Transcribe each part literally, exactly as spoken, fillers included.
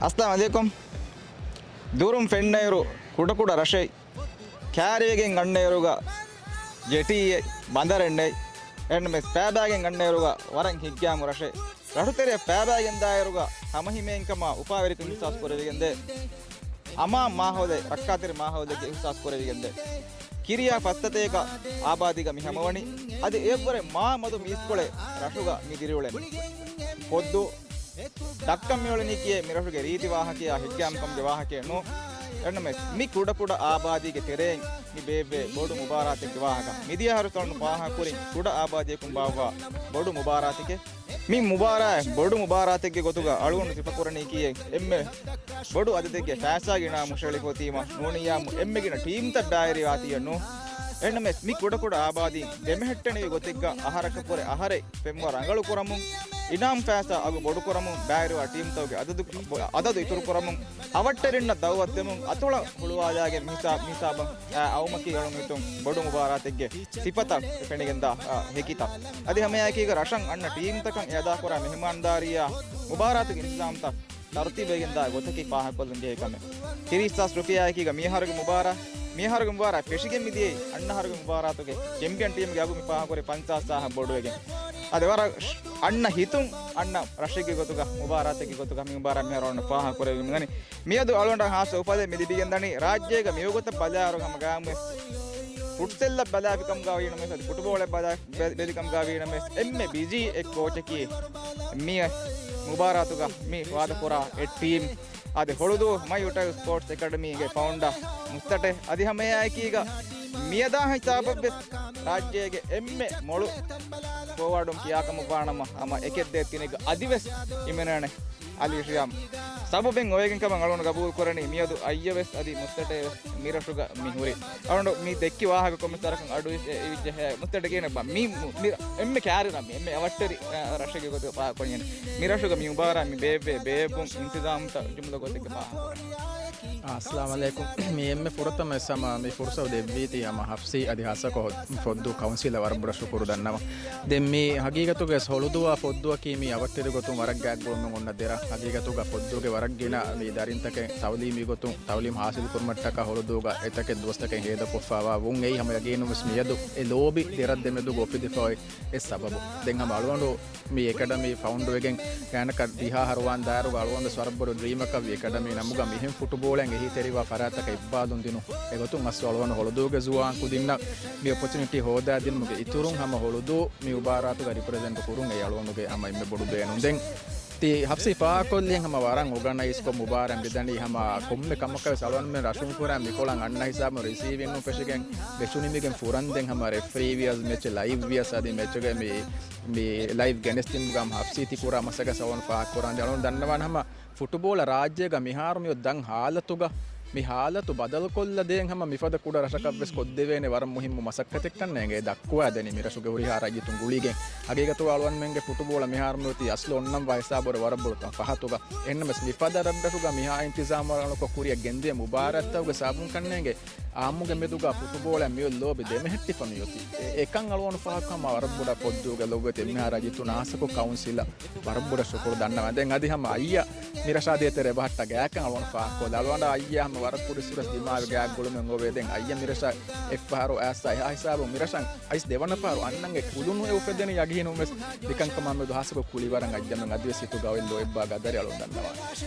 އައްސަލާމު ޢަލައިކުމް. ދުރުން ފެންނައިރު ކުޑަކުޑަ ރަށެއް، ކާރިވެގެން އަންނައިރުގަ ޖެޓީއެއް، ބަނދަރެއް ނެތް. އެހެންނަމަވެސް ފައިބާގެން އަންނައިރުގަ ވަރަށް ހިތްގައިމު ރަށެއް. ރަށުތެރެއަށް ފައިބާގެން ދާއިރުގަ ހަމަހިމޭންކަމާ އުފާވެރިކަން އިޙްސާސް ކުރެވިގެންދޭ. އަމާން މާހައުލެއް، ރައްކާތެރި މާހައުލެއްގެ އިޙްސާސް ކުރެވިގެންދޭ. ކިރިޔާ ފަސްތަތޭކަ އާބާދީގަ މި ހަމަވަނީ. އަދި އެއަށްވުރެ މާ މަދު މީސްކޮޅެއް ރަށުގަ މި ދިރިއުޅެނީ. ފޮއްދު ދައްކަން މިއުޅެނީކީއޭ މިރަށުގެ ރީތި ވާހަކަޔާ ހިތްގައިމުކަމުގެ ވާހަކައެއް ނޫން. އެހެންނަމަވެސް މި ކުޑަކުޑަ އާބާދީގެ ތެރެއިން މި ބޭއްވޭ ބޮޑު މުބާރާތެއްގެ ވާހަކަ. މިދިޔަ އަހަރު ތަޅުނު ފާހަގަކުރިން ކުޑަ އާބާދީއަކުން ބާއްވާ ބޮޑު މުބާރާތެކޭ. މި މުބާރާތް ބޮޑު މުބާރާތެއްގެ ގޮތުގަ އަޅުގަނޑު ސިފަކުރަނީކީއޭ އެންމެ ބޮޑު އަދަދެއްގެ ފައިސާގެ އިނާމު ހުށަހެޅިފަ އޮތީމަ ނޫނިއްޔާމު އެންމެ ގިނަ ޓީމްތައް ބައިވެރިވާތީއެއް ނޫން. އެހެންނަމަވެސް މި ކުޑަކުޑަ އާބާދީން ދެމެހެއްޓެނިވި ގޮތެއްގަ އަހަރަކަށްވުރެ އަހަރެއް ފެންވަރު ރަނގަޅުކުރަމުން، އިނާމު ފައިސާ އަގު ބޮޑުކުރަމުން ބައިވެރިވާ ޓީމްތަކުގެ އަދަދު، އަދަދު އިތުރުކުރަމުން، އަވަށްޓެރިންނަށް ދައުވަތުދެމުން އަތޮޅަށް ހުޅުވާލާގެން މިހިސާ-، މިހިސާބަށް އައުމަކީ އަޅުގަނޑު ހިތުން ބޮޑު މުބާރާތެއްގެ ސިފަތައް ފެނިގެންދާ، އާ، ހެކިތައް. އަދި ހަމައެކީގަ ރަށަށް އަންނަ ޓީމްތަކަށް އެއަދާކުރާ މެހެމާންދާރީއާ މުބާރާތުގެ އިންތިޒާމްތައް ތަރުތީބުވެގެންދާ ގޮތަކީ ފާހަގަކޮށްލަން ޖެހޭ ކަމެއް. ތިރީސް ހާސް ރުފިޔާއަކީގަ މިއަހަރުގެ މުބާރާ، މިއަހަރުގެ މުބާރާ ފެށިގެން މިދިޔައީ އަންނަ އަހަރުގެ މުބާރާތުގެ ޗެމްޕިއަން ޓީމްގެ އަގު މި ފާހަގަކުރި ފަންސާސް ހާހަށް ބޮޑުވެގެން. އަދި ވަރަށް އަންނަ ހިތުން އަންނަ ރަށެއްގެ ގޮތުގަ މުބާރާތެއްގެ ގޮތުގަ މި މުބާރާ މިހާރު އަޅުގަނޑު ފާހަގަކުރެވިގެން މިއަދު އަޅުގަނޑަށް ހާއްސަ އުފަލެއް މި ލިބިގެންދަނީ. ރާއްޖޭގަ މިވަގުތަށް ބަލާއިރު ހަމަ ގާމުވެސް ފުޓްސަލްއަށް ބަލާފިކަމުގަ ވީނަމަވެސް، އަދި ފުޓުބޯޅަށް ބަލާ-، ބެ-، ބެލިކަމުގަ ވީނަމަވެސް، އެންމެ ބިޒީ އެއް ކޯޗަކީ މި މުބާރާތުގަ މި ވާދަކުރާ އެއް ޓީމް. އަދި ހޮޅުދޫ މައި އުޓައިލް ސްޕޯޓްސް އެކަޑަމީގެ ފައުންޑާ މުސްތަޓޭ. އަދި ހަމައެއާއެކީގަ މިއަދާ ހިސާބަށްވެސް ރާއްޖޭގެ އެންމެ މޮޅު ފޯވާޑުން ކިޔާކަމަށްވާނަމަ، ހަމަ އެކެއް ދޭއް ތިނެއްގަ އަދިވެސް ހިމެނޭނެ އަލީ ޝިޔާމް. ސަބަބެއް އޮވެގެން ކަމަށް އަޅުގަނޑު ގަބޫލު ކުރަނީ، މިއަދު އައްޔަވެސް އަދި މުސްތަޓޭވެސް މިރަށުގަ މިހުރި. އަޅުގަނޑު މި ދެއްކި ވާހަކަ ކޮމެންޓް ދަރަކަށް އަޑު އިވިއްޖެ މުސްތަޓޭ ކިޔަން ބަ-، މި، މި، މި އެންމެ ކާރި ރަށް، މި އެންމެ އަވަށްޓެރި، އަ، ރަށެއްގެ ގޮތުގަ ފާހަގަކޮށް އިން. މި ރަށުގަ މި މުބާރާ މި ބޭއްވޭ ބޭއްވުން އިންތިޒާމްތައް ޖުމްލަ ގޮތެއްގަ ފާހަގަކުރަން. އައްސަލާމު ޢަލައިކުމް. މި އެންމެ ފުރަތަމަ އެއްސަމާ މި ފުރުސަތު ދެއްވީތީ ހަމަ ހަފްސީ އަދި ހާއްސަކޮށް ފޮއްދޫ ކައުންސިލަށް ވަރަށް ބޮޑަށް ޝުކުރު ދަންނަވަން. ދެން މި ހަގީގަތުގަ ހޮޅުދޫއާ ފޮއްދުއަކީ މި އަވަށްޓެރި ގޮތުން ވަރަށް ގާތްގަނޑުމެން އޮންނަ ދެރަށް. ހަގީގަތުގަ ފޮއްދޫގެ ވަރަށް ގިނަ މި ދަރިންތަކެއް ތައުލީމީ ގޮތުން ތައުލީމް ހާސިލް ކުރުމަށްޓަކާ ހޮޅުދޫގަ އެތަކެއް ދުވަސްތަކެއް ހޭދަކޮށްފައިވާ ވުން އެއީ ހަމަ ޔަގީނުންވެސް މިއަދު އެ ލޯބި ދެރަށް ދެމެދުގަ އުފެދިފައި އެއް ސަބަބު. ދެން ހަމަ އަޅުގަނޑު މި އެކަޑަމީ ފައުންޑް ވެގެން ގާތްގަނޑަކަށް ދިހަ އަހަރު ވާން ދާއިރުގަ އަޅުގަނޑުވެސް ވަރަށް ބޮޑު ޑްރީމަކަށް ވި އެކަޑަމީ ނަމުގަ މިހެން ފުޓުބޯޅައިން އެހީތެރިވާ ފަރާތްތަކަށް އެއްބާލުން ދިނުން. އެގޮތުން އަސްލު އަޅުގަނޑު ހޮޅުދޫގެ ޒުވާން ކުދިންނަށް މި އޮޕޮޗުނިޓީ ހޯދާދިނުމުގެ އިތުރުން ހަމަ ހޮޅުދޫ މި މުބާރާތުގަ ރިޕްރެޒެންޓް ކުރުން އެއީ އަޅުގަނޑުގެ ހަމަ އެންމެ ބޮޑު ބޭނުން. ދެން ތި ހަފްސީ ފާހަގަކޮށްލިހެން ހަމަ ވަރަށް އޯގަނައިޒްކޮށް މުބާރާތް މިދަނީ ހަމަ ކޮންމެ ކަމަކަށް ވެސް އަޅުގަނޑުމެން ރަށުން ފުރާ މިކޮޅަށް އަންނަ ހިސާބުން ރިސީވިން ނުފެށިގެން ވެސް ނިމިގެން ފުރަން. ދެން ހަމަ ރެފްރީ ވިޔަސް މެޗް ލައިވް ވިޔަސް އަދި މެޗުގެ މި މި ލައިވް ގެނެސްދިނުމުގަ ހަމަ ހަފްސީ ތި ކުރާ މަސައްކަތް ސަވަން ފާހަގަކުރާން. އަޅުން ދަންނަވާން ހަމަ ފުޓުބޯޅަ ރާއްޖޭގަ މިހާރު މިއޮތް ދަށް ހާލަތުގަ މި ހާލަތު ބަދަލުކޮށްލަދޭން ހަމަ މިފަދަ ކުޑަ ރަށަކަށްވެސް ކޮށްދެވޭނެ ވަރަށް މުހިއްމު މަސައްކަތެއްކަންނޭނގެ ދައްކުވާދެނީ މިރަށުގެ ހުރިހާ ރައްޔިތުން ގުޅިގެން. ހަގީގަތުގަ އަޅުގަނޑުމެންގެ ފުޓުބޯޅަ މިހާރު މިއޮތީ އަސްލު އޮންނަންވާ ހިސާބުވަރު ވަރަށް ބޮޑު ތަން ފަހަތުގަ. އެހެންނަމަވެސް މިފަދަ ރަށްރަށުގަ މިހާ އިންތިޒާމު އަޅުކޮށް ކުރިއަށް ގެންދިޔަ މުބާރާތްތަކުގެ ސަބަބުން ކަންނޭނގެ އާއްމުގެ މެދުގަ ފުޓުބޯޅަ މިއޮތް ލޯބި ދެމެހެއްޓިފަ މިއޮތީ. އެ-، އެކަން އަޅުގަނޑު ފާހަގަކުރުމަށް ވަރަށް ބޮޑަށް ފޮއްދޫގެ ލޮބުވެތި އެންމެހާ ރައްޔިތުން ހާއްސަކޮށް ކައުންސިލަށް ވަރަށް ބޮޑަށް ޝުކުރު ދަންނަވަން. ދެން އަދި ހަމަ އައްޔަ މިރަށާ ދޭތެރޭ އެބަހައްޓާ ގާތްކަން އަޅުގަނޑު ފާހަގަކޮށްލާ. އަޅުގަނޑަށް އައްޔަ ހަމަ ވަރަށް ކުރިއްސުރެސް ދިމާވި ގާތް ގުޅުމެއް އޮވޭ. ދެން އައްޔަ މިރަށަށް އެއްފަހަރު އައިސް އެހާ ހިސާބުން މިރަށަށް އައިސް ދެވަނަ ފަހަރު އަންނަން އެ ކުލުނު އެ އުފެދެނީ ޔަގީނުން ވެސް މިކަންކަމާ މެދު ހާއްސަކޮށް ކުޅިވަރަށް އައްޔަމެން އަދިވެސް ހިތުގަ އޮތް ލޯތްބާ ގަދަރި އަޅުން ދަންނަވާނެ.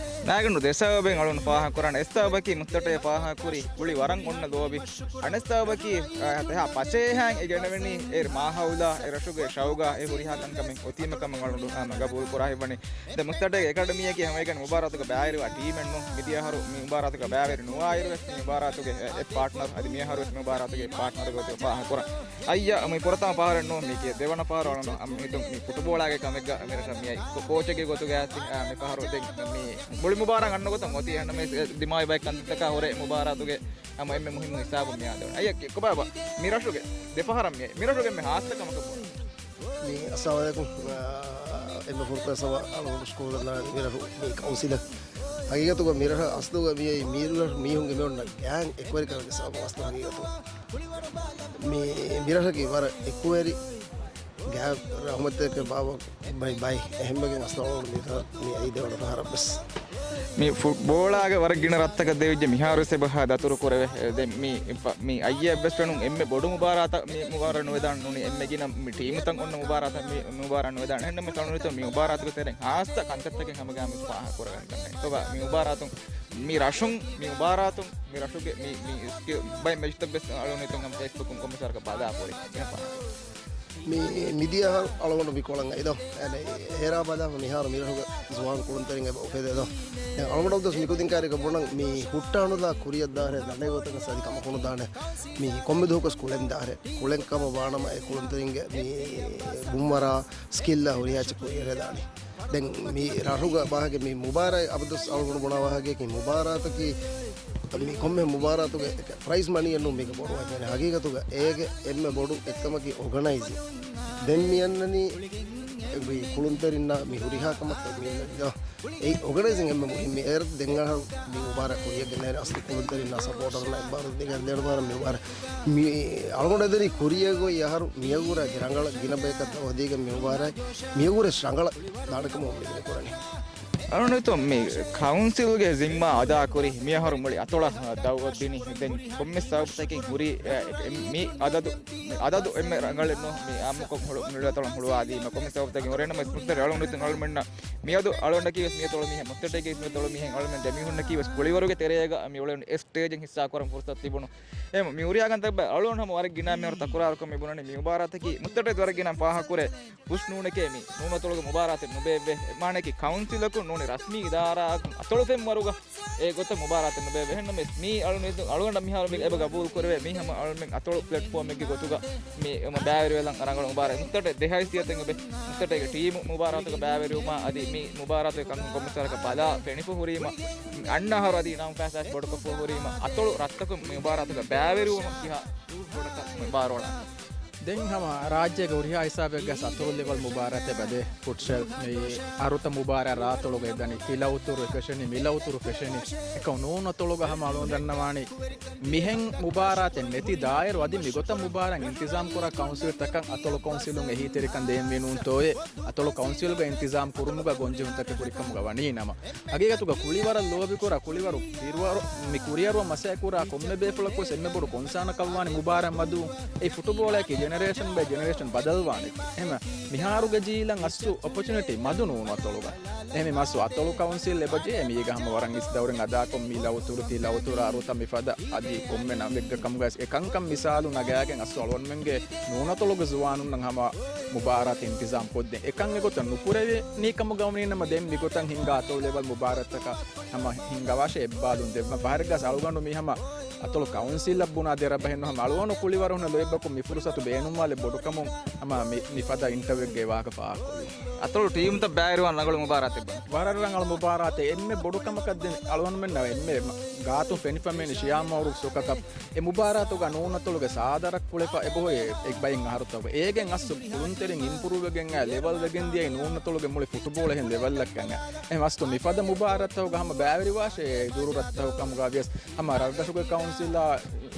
ނާގަނޑު ދެ ސަބަބެއް އަޅުން ފާހަގަކުރާނެ. އެއް ސަބަބަކީ މުސްތަޓޭ ފާހަގަކުރި ކުޅި ވަރަށް އޮންނަ ލޯބި. އަނެއް ސަބަބަކީ، އަ، ތެހާ ފަސޭހައިން އެ ގެނެވެނީ އެ މާހައުލާ، އެ ރަށުގެ ޝައުގާ، އެ ހުރިހާ ކަންކަމެއް އޮތީމަ ކަމަށް އަޅުން ހަމަ ގަބޫލު ކުރާ ހިތްވަނީ. ދެ މުސްތަޓޭގެ އެކަޑަމީއަކީ ހަމައެކަނި މުބާރާތުގަ ބައިވެރިވާ ޓީމެއް ނޫން. މިދިޔަ އަހަރު މި މުބާރާތުގަ ބައިވެރި ނުވާއިރުވެސް މި މުބާރާތުގެ އެ، އެއް ޕާޓްނަރ، އަދި މި އަހަރުވެސް މި މުބާރާތުގެ ޕާޓްނަރ ގޮތުގަ ފާހަގަކުރަން. އައްޔަ މި ފުރަތަމަ ފަހަރެއް ނޫން، މީކީ ދެވަނަ ފަހަރު އަޅުން މި ހިތުން މި ފުޓުބޯޅާގެ ކަމެއްގަ މިރަށަށް މިއައި ކޯ-، ކޯޗެއްގެ ގޮތުގަ އައިސް، އާ، މި ފަހަރު ދެން މި މުޅި މުބާރާތް އަންނަ ގޮތަށް އޮތީ އެހެންނަމަވެސް ދިމާވި ބައެއް ކަންތައްތަކާ ހުރެ މުބާރާތުގެ ހަމަ އެންމެ މުހިއްމު ހިސާބު މިއާދެވުން. އައްޔަ ކި-، ކޮބާބާ މި ރަށުގެ ދެ ފަހަރަށް މިއައި މި ރަށުގެ މި ހާއްސަ ކަމަކަށް ބުނަން. މި އައްސަލާމު ޢަލައިކުމް. އާ، އެންމެ ފުރަތަމަ އަޅުގަނޑު ޝުކުރު ދަންނަވަން މި ރަށު މި ކައުންސިލަށް. ހަގީގަތުގަ މި ރަށަށް އަސްލުގަ މިއައީ މީރު ރަށު މީހުންގެ މިއޮންނަ ގާތް އެކުވެރިކަމެއްގެ ސަބަބުން އަސްލު ހަގީގަތު. މި، މި ރަށަކީ ވަރަށް އެކުވެރި ގާތް ރަހުމަތެއްގެ ބާވަ ބައި ބައި އެހެންވެގެން އަސްލު އަޅުގަނޑު މި ރަށަށް މި އައީ ދެވަނަ ފަހަރަށް ވެސް. މި ފުޓްބޯޅާގެ ވަރަށް ގިނަ ރަށްތަކަށް ދެވިއްޖެ މިހާރު ސެބަހާ ދަތުރު ކުރެވެ. ދެން މި، މި އައްޔަށް ވެސް ފެނުން އެންމެ ބޮޑު މުބާރާތަށް މި މުބާރާތް ނުވެދާނެ ނޫނީ އެންމެ ގިނަ މި ޓީމުތައް އޮންނަ މުބާރާތަށް މި މުބާރާތް ނުވެދާނެ. އެހެންނަމަ ތަނުނިތު މި މުބާރާތުގެ ތެރެއިން ހާއްސަ ކަންތައްތަކެއް ހަމަގާމި ފާހަގަކުރަގަން ކަންނޭ. ތޮބާ މި މުބާރާތުން މި ރަށުން މި މުބާރާތުން މި ރަށުގެ މި، މި ސްކިލް ބައި މެޗްތައް ވެސް އަޅުނިތުން ހަމަ ފޭސްބުކުން ކޮންމެސް ވަރަކަށް ބަލާ ހުރި. މި، މިދިޔަ އަހަރު އަޅުގަނޑު މި ކޮޅަށް އައިދޯ. އޭރާ ބަލާ މިހާރު މިރަށުގެ ޒުވާން ކުޅުންތެރިން އެބަ އުފެދޭދޯ. އަޅުގަނޑު ދަސް މިކުދިން ކާރިގަ ބުނަން މި ހުއްޓާނުލާ ކުރިޔަށް ދާހެ ދަނޑޭ ގޮތަކަސް އަދި ކަމަކުނު ދާނެ. މި ކޮންމެ ދުވަހަކުސް ކުޅެން ދާހެ. ކުޅެން ކަމަށް ވާނަމަ އެ ކުޅުންތެރިންގެ މި ބުންވަރާ ސްކިލްއާ ހުރިހާ އެއްޗެއް ކުރިއަރައިދާނެ. ދެން މި ރަށުގަ ވާހަކަ މި މުބާރާތް އަބަދުސް އަޅުގަނޑު ބުނާ ވާހަކައަކީ މުބާރާތަކީ މި ކޮންމެ މުބާރާތުގެ ޕްރައިޒް މަނީއެއް ނޫން މީގެ ބޮޑު ވަޒަނެއް. ހަގީގަތުގަ އޭގެ އެންމެ ބޮޑު އެއްކަމަކީ އޯގަނައިޒިން. ދެން މި އަންނަނީ މި ކުޅުންތެރިންނާ މި ހުރިހާ ކަމަކަށް މި އެއީ އޯގަނައިޒިން އެންމެ މުހިއްމީ. އޭރު ދެން އަހަރު މި މުބާރާތް ކުރިއަށް ގެންދަވަނީ އަސްލު ކުޅުންތެރިންނާ ސަޕޯޓަރުންނާ އެއްބާރު ދިގަ ދެން މި މުބާރާތް މި އަޅުގަނޑު އެދެނީ ކުރިއަށް ގޮތް އަހަރު މިއަގުރަ އަދި ރަނގަޅަށް ގިނަ ބަޔަކަށް ދައުވަތްދީގެން މި މުބާރާތް މިއަގުރަށް ރަނގަޅަށް ދާނެކަމަށް އުއްމީދު ކުރަނީ. އަޅުގަނޑު މި ކައުންސިލްގެ ޒިންމާ އަދާކުރި މިއަހަރު މުޅި އަތޮޅަށް ދައުވަތްދިނީ. ދެން ކޮންމެސް ސަބަބުތަކެއް ހުރި، އެ، މި އަދަދު، މި އަދަދު އެންމެ ރަނގަޅެއް ނޫން. މި އާއްމުކޮށް ހުޅު، މުޅި އަތޮޅަށް ހުޅުވާދީމަ ކޮންމެސް ސަބަބުތަކެއް ހުރެނަމަ މުއްތަރި އަޅުގަނޑު އަޅުގަނޑަކީ ވެސް މިއަދު އަޅުގަނޑަކީ ވެސް މިއަތޮޅު މީހެއް، މުއްތަރިގެ މި އަތޮޅު މީހެއް. އަޅުގަނޑު ދެމީހުންނަކީ ވެސް ކުޅިވަރުގެ ތެރޭގަ މި އުޅެން އެ ސްޓޭޖެއް ހިއްސާކުރަން ފުރުސަތު ތިބުނު. އެ މި ހުރިހާ ކަންތައް އަޅުގަނޑު ހަމަ ވަރަށް ގިނަ މިހާރު ތަކުރާރުކޮށް މި ބުނަނީ މި މުބާރާތަކީ މުއްތަރި ވަރަށް ގިނަ ފާހަގަކުރޭ ހުސް ނޫނެކޭ މި ނޫނަތޮޅުގެ މުބާރާތެއް ނުބޭއްވޭ. މާނައަކީ ކައުންސިލަކުން ނޫނީ ރަސްމީ އިދާރާއަކުން އަތޮޅު ފެންވަރުގަ އެ ގޮތަށް މުބާރާތެއް ނުބޭއްވޭ. އެހެންނަމަވެސް މީ އަޅު ނިދު، އަޅުގަނޑަށް މިހާރު މި އެބަ ގަބޫލު ކުރެވޭ މީ ހަމަ އަޅުމެން އަތޮޅު ޕްލެޓްފޯމެއްގެ ގޮތުގަ މި ބައިވެރިވެލަން ރަނގަޅު މުބާރާތް. މުއްތަރި ދެ ހައިސިއްޔަތެއް އެބަ މުއްތަރިގެ ޓީމު މުބާރާތުގަ ބައިވެރިވުމާ އަދި މި މުބާރާތުގެ ކަންކަން ކޮންމެސް ވަރަކަށް ބަލާ ފެނިފަ ހުރީމަ އަންނަ އަހަރު އަދި އިނާމު ފައިސާއަށް ބޮޑުކޮށްފަ ހުރީމަ އަތޮޅު ރަށްތަކުން މި މުބާރާތުގަ ބައިވެރިވުމަށް ކިހާ ބޮޑަކަށް ބާރުއަޅާނެ. ދެން ހަމަ ރާއްޖޭގެ ހުރިހާ ހިސާބެއްގަސް އަތޮޅު ލެވެލް މުބާރާތެއް އެބަދޭ. ފުޓްސަލް މި އަރުތަ މުބާރާތް ރާއަތޮޅުގަ އެދަނީ. ތިލައުތުރު ފެށެނީ، މިލައުތުރު ފެށެނީ. އެކަމް ނޫނަތޮޅުގަ ހަމަ އަޅުގަނޑު ދަންނަވާނީ މިހެން މުބާރާތެއް ނެތި ދާއިރު އަދި މިގޮތަށް މުބާރާތް އިންތިޒާމް ކުރާ ކައުންސިލްތަކަށް އަތޮޅު ކައުންސިލުން އެހީތެރިކަން ދޭންވީ ނޫންތޯއޭ؟ އަތޮޅު ކައުންސިލުގަ އިންތިޒާމް ކުރުމުގަ ގޮންޖެހުންތަކެއް ހުރިކަމުގަ ވަނީ ނަމަ. ހަގީގަތުގަ ކުޅިވަރަށް ލޯބިކުރާ، ކުޅިވަރު ފިރުވަރު، މި ކުރިއަރުވަން މަސައްކަތްކުރާ ކޮންމެ ބޭފުޅަކުވެސް އެންމެ ބޮޑު ކޮންސާނަކަށްވާނެ މުބާރާތް މަދުވުން. އެއީ ފުޓުބޯޅައަކީ ޖެނެރޭޝަން ބައި ޖެނެރޭޝަން ބަދަލުވާނެ. އެހެން މިހާރުގެ ޖީލަށް އަސްލު އޮޕޮޗުނިޓީ މަދު ނޫނު އަތޮޅުގަ. އެހެން މި މަސް އަތޮޅު ކައުންސިލް އެބަޖެހޭ މީގަ ހަމަ ވަރަށް އިސް ދައުރެއް އަދާކޮށް މި ލައުތުރު ތި ލައުތުރު އަރުތަ މިފަދަ އަދި ކޮންމެ ނަމެއްގަ ކަމުގަސް އެ ކަންކަން މިސާލު ނަގާގެން އަސްލު އަޅުގަނޑުމެންގެ ނޫނަތޮޅުގެ ޒުވާނުންނަށް ހަމަ މުބާރާތް އިންތިޒާމް ކޮށްދޭން. އެކަން އެގޮތަށް ނުކުރެވެނީ ކަމުގަ ވަނީ ނަމަ ދެން މިގޮތަށް ހިންގާ އަތޮޅު ލެވެލް މުބާރާތްތަކަށް ހަމަ ހިންގަވާށޭ އެއްބާލުން ދެއްވަން. ފަހަރެއްގަސް އަޅުގަނޑު މި ހަމަ އަތޮޅު ކައުންސިލަށް ބުނާ ދެރަ ބަހެއްނު ހަމަ އަޅުގަނޑު ކުޅިވަރުން ލޯތްބަކުން މި ފުރުސަތު ބޭނުންވާލެއް ބޮޑުކަމުން ހަމަ މި، މިފަދަ އިންޓަވިއުއެއްގެ ވާހަކަ ފާހަގަކުރީ. އަތޮޅު ޓީމުތައް ބައިވެރިވާން ރަނގަޅު މުބާރާތެއް ވަން. ވަރަށް ރަނގަޅު މުބާރާތެއް. އެންމެ ބޮޑު ކަމަކަށް ދެން އަޅުގަނޑުމެންނަށް އެންމެ ގާތުން ފެނިފަ މިވަނީ ޝިޔާމް މައުރޫފް ސޮކަކަޕް. އެ މުބާރާތުގަ ނޫނަތޮޅުގެ ސާދަ ރަށް ކުޅެފަ އެބަހުރި އެ، އެއްބައިން އަހަރުތަކުގަ. އޭގެން އަސްލު ކުޅުންތެރިން އިމްޕްރޫވް ވެގެން އައި ލެވަލް ވެގެން ދިޔައީ ނޫނަތޮޅުގެ މުޅި ފުޓުބޯޅަ އެހެން ލެވަލްއަށް ކަން. އެހެން އަސްލު މިފަދަ މުބާރާތްތަކުގަ ހަމަ ބައިވެރިވާށޭ ދުރު ރަށްތަކު ކަމުގަ ވިޔަސް ހަމަ ރަށްރަށުގެ ކައުންސިލާ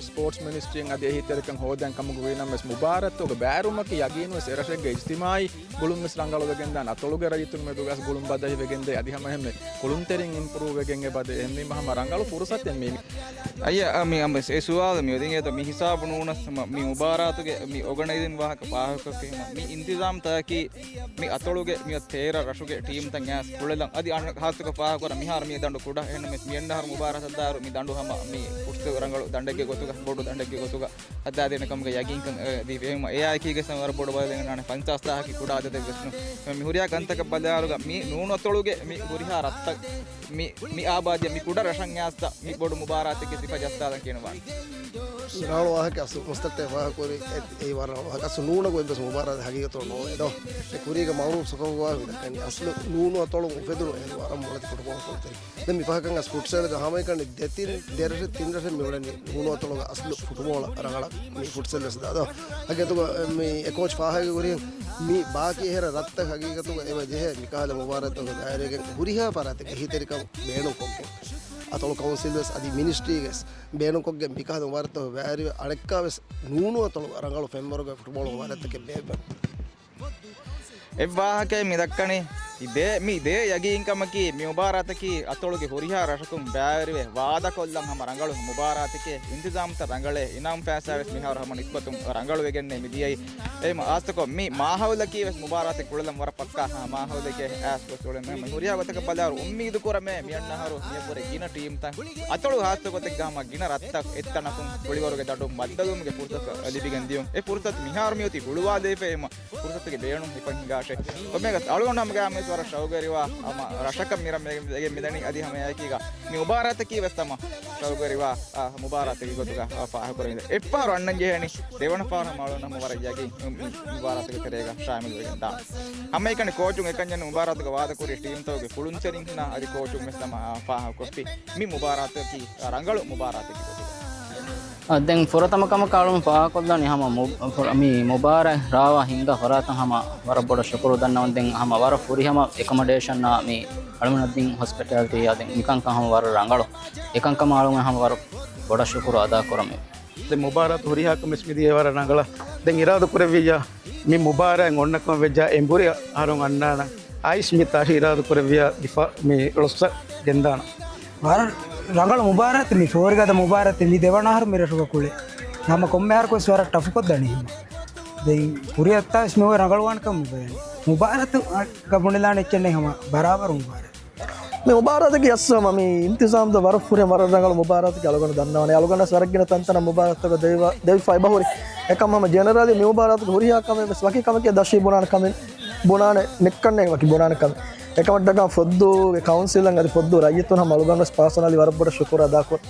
ސްޕޯޓްސް މިނިސްޓްރީން އަދި އެހީތެރިކަން ހޯދަން ކަމުގަ ވީނަމަވެސް މުބާރާތްތަކުގަ ބައިވެރިވުމަކީ ޔަގީނުވެސް އެރަށެއްގެ އިޖްތިމާއީ ގުޅުންވެސް ރަނގަޅުވެގެންދާނެ. އަތޮޅުގެ ރައްޔިތުން މެދުގަސް ގުޅުން ބަދަހިވެގެންދޭ އަދި ހަމަ އެހެންމެ ކުޅުންތެރިން އިމްޕްރޫވް ވެގެން އެބަދޭ. އެހެންވީމަ ހަމަ ރަނގަޅު ފުރުސަތެއް މީ. އައްޔަ، އަ، މި އަމަ އެ ސުވާލު މި އޮތީ އެދޯ މި ހިސާބު ނޫނަސް ހަމަ މި މުބާރާތުގެ މި އޯގަނައިޒިން ވާހަކަ ފާހަގަކޮށްފީމަ މި އިންތިޒާމްތަކަކީ މި އަތޮޅުގެ މި ތޭރަ ރަށުގެ ޓީމްތައް އައިސް ކުޅެލަން. އަދި އަން ހާއްސަކޮށް ފާހަގަކުރަން މިހާރު މި ދަނޑު ކުޑަ. އެހެންނަމަވެސް މި އަންނަ އަހަރު މުބާރާތަށްދާއިރު މި ދަނޑު ހަމަ މި ފުޓްސަލް ރަނގަޅު ދަނޑެއްގެ ގޮތުގަ، ބޮޑު ދަނޑެއްގެ ގޮތުގަ ހައްދާދޭނެ ކަމުގެ ޔަގީންކަން އެ، ދީފަ. އެހެންވީމަ އެއާއެކީގަސް ވަރަށް ބޮޑު ބަދަލެއް އަންނާނެ. ފަންސާސް ތާހަކީ ކުޑަ އަދަދެއް ވެސް ނޫން. މި ހުރިހާ ކަންތަކަށް ބަލާއިރުގަ މި ނޫނަތޮޅުގެ މި ހުރިހާ ރަށްތައް މި، މި އާބާދީއަށް މި ކުޑަ ރަށަށް އައިސް މި ބޮޑު މުބާރާތެއްގެ ސިފަ ޖައްސާލަން ކިޔަންވާނެ. ރަނގަޅު ވާހަކަ އަސްލު މުސްތައްޓެ ފާހަގަކުރި އެ، އެއީ ވަރަށް ރަނގަޅު ވާހަކަ. އަސްލު ނޫނަކު އެއްވެސް މުބާރާތެއް ހަގީގަތުގަ ނޯވޭ ދޯ. އެ ކުރީގަ މައުރޫފް ސޮކަކުގަ ވާހަކަ ދައްކަނީ އަސްލު ނޫނު އަތޮޅުން އުފެދުނު އޭރު ވަރަށް މޮޅެތި ފުޓުބޯޅަ ކުޅުންތެރި. ދެން މި ފަހަކަށް އަސް ފުޓްސަލްގަ ހަމައެކަނި ދެތިން ދެރަށެއް ތިން ރަށެއް މި އުޅެނީ ނޫނު އަތޮޅުގަ އަސްލު ފުޓުބޯޅަ ރަނގަޅަށް މި ފުޓްސަލް ވެސް ދާ ދޯ. ހަގީގަތުގަ މި އެ ކޯޗް ފާހަގަ ކުރި މި ބާކީ އެހެރަ ރަށްތައް ހަގީގަތުގަ އެބަ ޖެހޭ މިކަހަލަ މުބާރާތްތަކުގެ ދާއިރާގެ ހުރިހާ ފަރާތެއްގެ އެހީތެރިކަން ބޭނުންކޮށްގެން އަތޮޅު ކައުންސިލް ވެސް އަދި މިނިސްޓްރީގެ ވެސް ބޭނުންކޮށްގެން މިކަހަލަ މުބާރާތްތަކުގެ ބައިވެރިވެ އަނެއްކާވެސް ނޫނު އަތޮޅު ރަނގަޅު ފެންވަރުގެ ފުޓްބޯޅަ މުބާރާތްތަކެއް ބޭއްވަން. އެއް ވާހަކައެއް މި ދައްކަނީ ދޭ، މި ދޭ ޔަގީންކަމަކީ، މި މުބާރާތަކީ އަތޮޅުގެ ހުރިހާ ރަށަކުން ބައިވެރިވެ ވާދަކޮށްލަން ހަމަ ރަނގަޅު މުބާރާތެކޭ. އިންތިޒާމްތައް ރަނގަޅޭ، އިނާމް ފައިސާވެސް މިހާރު ހަމަ ނިސްބަތުން ރަނގަޅުވެގެންނޭ މި ދިޔައީ. އެހެން އާސްތަކޮށް މި މާހައުލަކީ ވެސް މުބާރާތެއް ކުޅެލަން ވަރަށް ޕައްކާ މާހައުލެކޭ އައިސް ގޮސް އުޅެން. މި ހުރިހާ ގޮތަކަށް ބަލާއިރު އުއްމީދު ކުރަމޭ، މިއަންނަ އަހަރު މިއަށްވުރެ ގިނަ ޓީމްތައް އަތޮޅު ހާއްސަ ގޮތެއްގަ ހަމަ ގިނަ ރަށްތައް އެއްތަނަކުން ކުޅިވަރުގެ ދަޑުން ބައްދަލުވުމުގެ ފުރުސަތު ލިބިގެން ދިޔުން. އެ ފުރުސަތު މިހާރު މިއޮތީ ހުޅުވާލައިފައި އެހެން ފުރުސަތުގެ ބޭނުން ހިފަން ހިނގާށޭ. ކޮންމެއަކަސް އަޅުގަނޑު ހަމަ ގާމީސް ވަރަށް ޝައުގުވެރިވާ ހަމަ ރަށަކަށް މި ރަށް މި ދަނީ. އަދި ހަމައެކީގަ މި މުބާރާތަކީ ވެސް ހަމަ ޝައުގުވެރިވާ، އާ، މުބާރާތެއްގެ ގޮތުގަ، އާ، ފާހަގަކުރެވިދާނެ. އެއްފަހަރު އަންނަން ޖެހޭނީ، ދެވަނަ ފަހަރު ހަމަ އަޅުގަނޑު ހަމަ ވަރަށް ޔަގީން މި މުބާރާތުގެ ތެރޭގަ ޝާމިލުވެގެން ދާން. ހަމައެކަނި ކޯޗުން އެކަންޏެއް ނޫން، މުބާރާތުގަ ވާދަކުރި ޓީމްތަކުގެ ފުޅުންތެރިންނާ އަދި ކޯޗުން ވެސް ހަމަ، އާ، ފާހަގަކޮށްފި. މި މުބާރާތަކީ ރަނގަޅު މުބާރާތެއްގެ ގޮތުގަ. އަ، ދެން ފުރަތަމަ ކަމަކަށް އަޅުން ފާހަގަކޮށްލާނީ ހަމަ މު-، ފުރ-، މި މުބާރާތް ރާވާ ހިންގާ ފަރާތަށް ހަމަ ވަރަށް ބޮޑަށް ޝުކުރު ދަންނަވަން. ދެން ހަމަ ވަރަށް ފުރިހަމަ އެކޮމޮޑޭޝަންއާ މި އަޅުމެންނަށް ދިން ހޮސްޕިޓާލިޓީއާ ދެން މިކަންކަން ހަމަ ވަރަށް ރަނގަޅު. އެކަންކަމަށް އަޅުމެން ހަމަ ވަރަށް ބޮޑަށް ޝުކުރު އަދާކުރަމޭ. ދެން މުބާރާތު ހުރިހާ ކަމެއް މިދިޔަ ވަރަށް ރަނގަޅަށް. ދެން އިރާދަ ކުރެއްވިއްޔާ މި މުބާރާތް އޮންނަކަމަށް ވެއްޖާ އެނބުރި އަހަރުން އަންނާނަން. އައިސް މި ތާހި އިރާދަ ކުރެއްވިއްޔާ ދިފާ މި ޅޮއްސަ ގެންދާނަން. ވަރަށް ރަނގަޅު މުބާރާތެއް މި ފޯރިގަދަ މުބާރާތެއް މި ދެވަނަ އަހަރު މި ރަށުގަ ކުޅޭ. ހަމަ ކޮންމެ އަހަރަކުވެސް ވަރަށް ޓަފުކޮށްދާނީ ހަމަ. ދެން ކުރިއަށްތާވެސް މި ރަނގަޅުވާނެ ކަމަށް ބަޔަން. މުބާރާތު ގަ ބުނެލާނެ އެއްޗެއް ނެތް ހަމަ ބަރާބަރު މުބާރާތެއް. މި މުބާރާތަކީ އަސްލު ހަމަ މި އިންތިޒާމްދަ ވަރަށް ފުރިހަމަ ވަރަށް ރަނގަޅު މުބާރާތަކީ އަޅުގަނޑު ދަންނަވަނީ. އަޅުގަނޑަށް ވަރަށް ގިނަ ތަންތަނަށް މުބާރާތަކަށް ދެވިފަ-، ދެވިފައި ބަހުރި. އެކަމް ހަމަ ޖެނެރަލީ މި މުބާރާތުގެ ހުރިހާ ކަމެއް ވެސް ވަކި ކަމެކޭ ދަށީ ބުނާނެ ކަމެއް ބުނާނެ ނެއްކަންނޭ ވަކި ބުނާނެ ކަމެއް. އެކަމަށްޓަކާ ފޮއްދޫގެ ކައުންސިލަށް އަދި ފޮއްދޫ ރައްޔިތުން ހަމަ އަޅުގަނޑު ވެސް ޕާސަނަލީ ވަރަށް ބޮޑަށް ޝުކުރު އަދާކުރަން.